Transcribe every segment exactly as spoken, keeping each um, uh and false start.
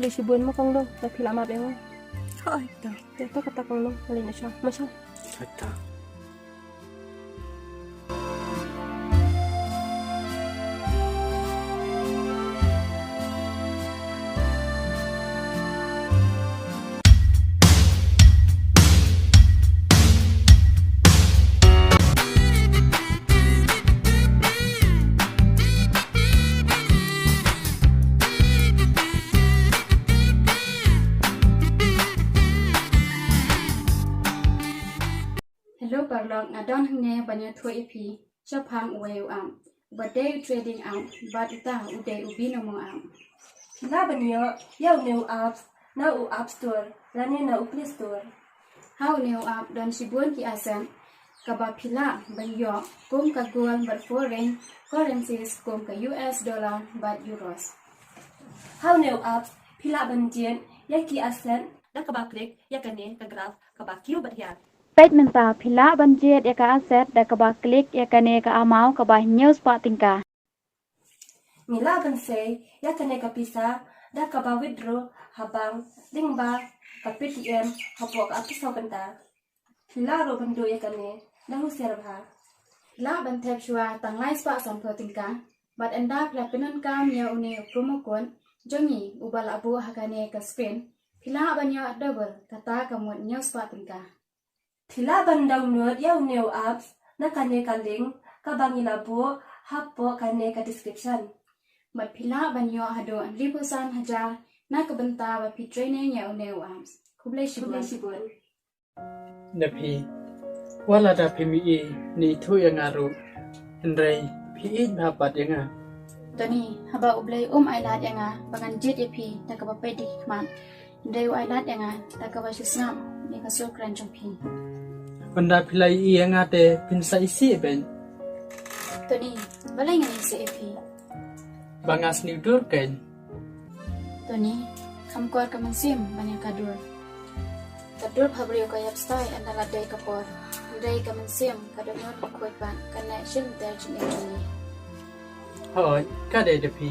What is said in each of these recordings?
Shibun mo kong dong, da phi la map ïa nga. Hooid to. Te to kata kong dong, nga leit noh shuwa. Ma sha. Hooid to. Hello paralok, nga don hangne ban ïathuh ïa phi shaphang uwei u app uba dei u trading app bad uta u dei u binomo app. Phi lah ban ïoh ïa une u app na u App Store lane na u Play Store. Ha une u app don shibun ki asset kaba phi lah ban ïoh kum ka gold bad foreign currencies kum ka U S dollar bad euros. Ha une u app phi lah ban jied ïa ki asset da kaba klik ïa kane ka graph kaba kiew bad hiar. Peit mynta, phi lah ban jied ïa ka asset da kaba klik ïa kane ka amaw kaba hynñiew spah tyngka. Ngi lah ban sei ïa kane ka pisa da kaba withdraw ha bank lyngba ka Paytm hapoh ka arphew saw kynta. Phi lah ruh ban duh ïa kane da husiar bha. Phi lah ban thep shuwa tang lai spah sanphew tyngka bad ynda phi la pyndonkam ïa une u promo code jong ngi uba la buh ha kane ka screen, phi lah ban ïoh double kata ka mut hynñiew spah tyngka. Phi lah ban download ïa une u apps na kane ka link kaba ngi la buh hapoh kane ka description. Bad phi lah ban ïoh haduh hynriewphew san hajar na ka bynta ba phi training ïa une u apps. Khublei shibun. Khublei shibun. Da phi, wat la da phim ïohi ne ithuh ïa nga ruh, hynrei phi ïeit bha pat ïa nga. Tony, haba U Blei um ailad ïa nga ba ngan jied ïa phi da kaba peit da ki khmat, hynrei u ailad ïa nga da kaba shu sngap ïa ka sur kren jong phi. Ynda phi la ïohi ïa nga te phin sa isih beiñ. Tony, balei ngan isih ïa phi? Ba nga sniew dur keiñ. Tony, kham kor ka mynsiem ban ïa ka dur. Ka dur ha briew ka ïap stai ynda la dei ka por. Hynrei ka mynsiem ka dohnud ka khuid bad ka neh shim ter jingim jong ngi. Hooid, ka dei da phi.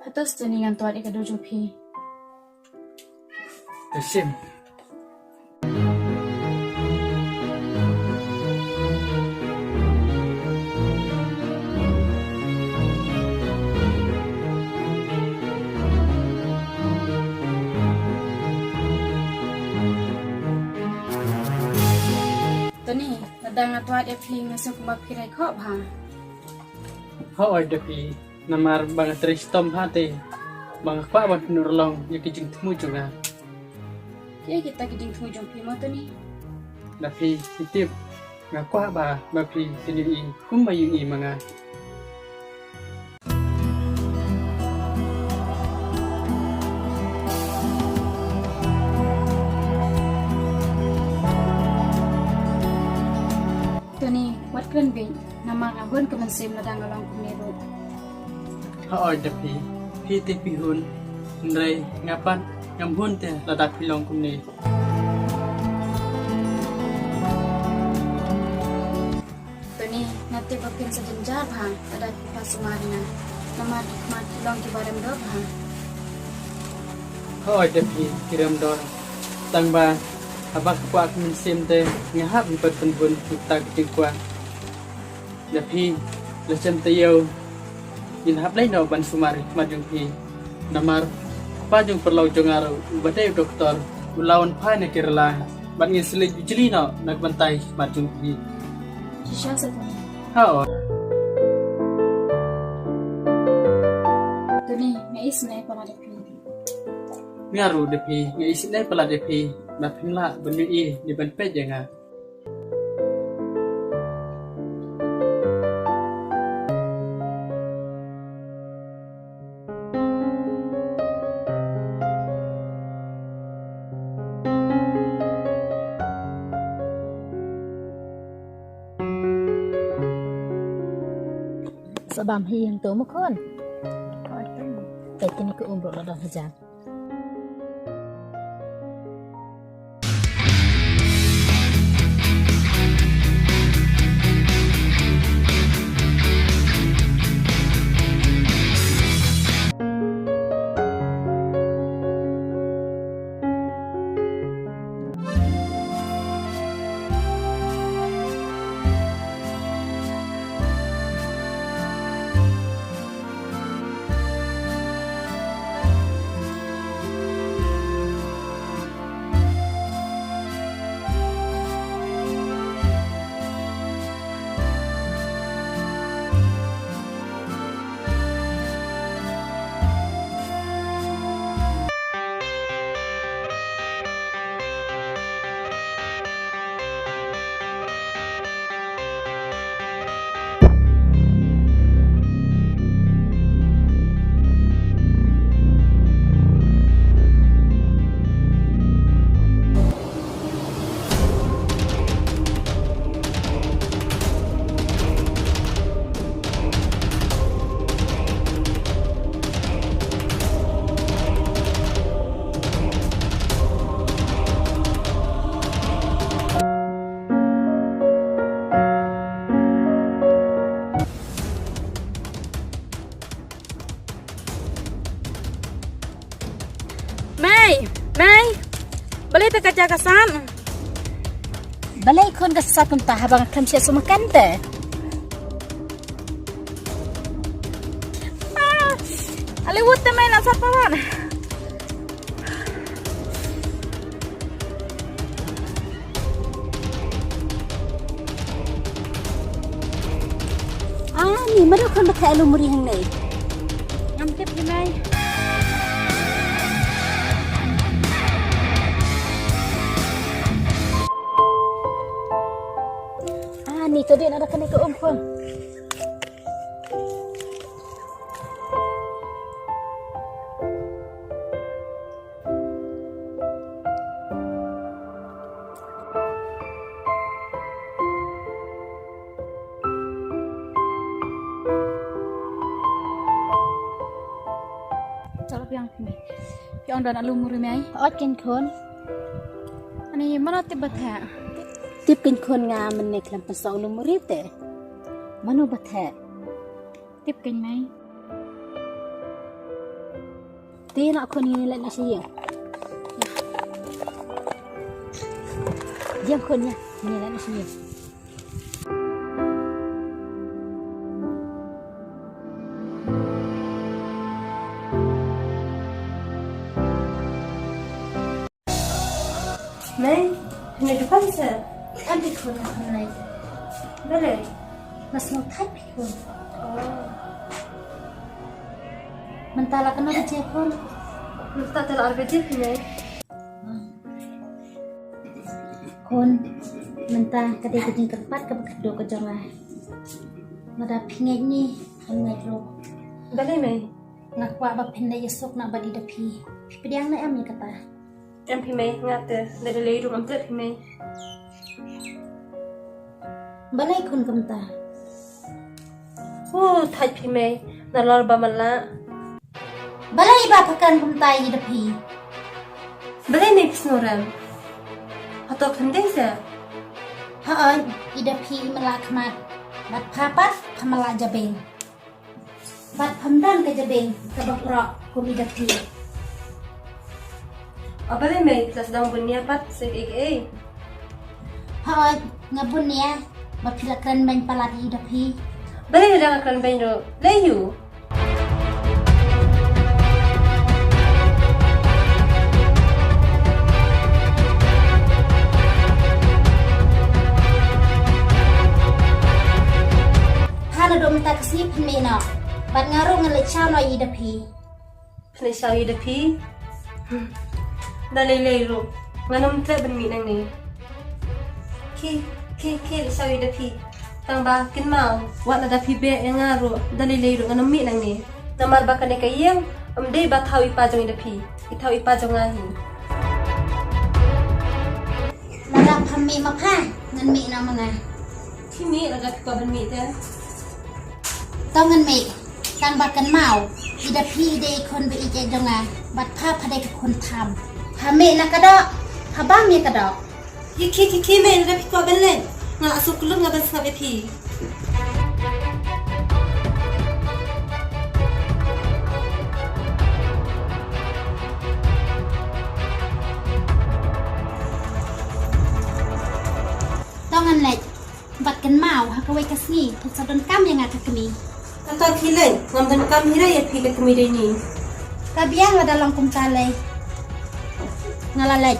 Hato stuni ngan tuat ïa ka dur jong phi. Ka shim. Tony, lada nga tuat ïa phi nga sngew kumba phi rai khoh bha. Hooid da phi. Namar ba nga trei shitom bha te ba nga kwah ban pynurlong ïa ki jingthmu jong nga. Kiei kita ki jingthmu jong phi mo Tony? Da phi, phi tip, nga kwah ba, ba phi phin ïohi kumba ïohi ma nga. Tony, wat kren beiñ, namar nga hun ka mynsiem lada nga long kumne ruh. Hooid da phi, phi te phi hun, hynrei nga pat ngam hun te lada phi long kumne. Tony, nga tip ba phin sa jynjar bha lada phi phah sumar ïa nga. Namar ki khmat ki long kiba rem dor bha. Hooid da phi, ki rem dor. Tang ba haba ka kwah ka mynsiem te nga hap ban pynbun ïa kita ki jingkwah. Da phi, la shem taïew ngin hap leit noh ban sumar ïa ki khmat jong phi. Namar u kpa jong u paralok jong nga ruh uba dei u doktor u la wan phai na Kerala bad ngin sa leit bijli noh na ka bynta ki khmat jong phi. Shisha sa Tony? Hooid. Tony, nga isynei palat ïa phi. Nga ruh da phi, nga isynei palat ïa phi ba phin lah ban ïohi ne ban peit ïa nga. Sa bam hi hangto mo khun. Te kine ki um ruh la don hajan. Mei, Mei. Balei te ka jaka san? Balei khun ka sat kumta haba nga khlem shet sumkan te? Ah, ale wut te Mei na sat pawan. Ah, ni mano khun ba kha alu muri hangne. Ngam tip hi Mei. Ah, ni to dei na da kane ka um khun. Chala biang phi Mei. Phi ong don alu muri Mei. Ot kin khun. Ani mano tip ba theh? Tip kin khun nga mynne khlem pynsong alu muri te. Mano ba theh? Tip kin Mei. Te na khun ngi leit na shi ïing. Ïa khun ïa, ngi leit na shi ïing. Mei, hynne dukan se? Em phi khun, em phi khun. Balei? Nga sngew thait phi khun. Oh. Mynta la katno baje khun? Mynta te la ar baje phi Mei. Khun, mynta ka dei ka jingkyrpad kaba khatduh ka jong nga. Lada phi ngeit ni, ngam ngeit ruh. Balei Mei? Nga kwah ba phin leit ïasuk noh bad i Daphi. Phi pdiang ne em ïa kata? Em phi Mei, nga te leit lei ruh ngam treh phi Mei. Balei khun kumta? Huh, thait phi Mei, nalor ba ma lah. Balei ba pha kren kumta ïa i Daphi? Balei Mei phi sngewrem? Hato khlem dei se? Hooid, i Daphi i ma lah khmat. Bad pha pat pha ma lah jabieng. Bad pham don ka jabieng kaba proh kum i Daphi. O balei Mei, phi la sdang bun nia pat se kaei kaei? Hooid, nga bun nia ba phi la kren beiñ palat ïa i Daphi. Balei lada nga kren beiñ ruh, lei ïu. Ha naduh mynta ka sngi phin mih noh. Bad nga ruh ngan leit shaw noh ïa i Daphi. Phin leit shaw ïa i Daphi? Hmm. Da lei lei ruh ngan ym treh ban mih nangne. Khie, khie, khie leit shaw ïa i Daphi. Tang ba kynmaw, wat lada phi beh ïa nga ruh, da lei lei ruh ngan ym mih nangne. Namar ba kane ka ïing ym dei ba thaw i pa jong i Daphi, i thaw i pa jong nga hi. Lada pham mih ma pha, ngan mih noh ma nga. Khie mih lada phi kwah ban mih te. To ngan mih, tang ba kynmaw, i Daphi i dei i khun ba ïeit jong nga, bad pha pha dei ka khun tham. Pha mih na ka doh, pha bam ïa ka doh. Khie, khie, khie, khie Mei, lada phi kwah ban leit. Nga la suk kyllut nga ban sngap ïa phi. To ngan leit. Bad kynmaw, ha kawei ka sngi phin sa donkam ïa nga ka kmie. Kata phi leit, ngam donkam hi re ïa phi ka kmie dei ni. Ka biang lada long kumta lei. Nga la leit.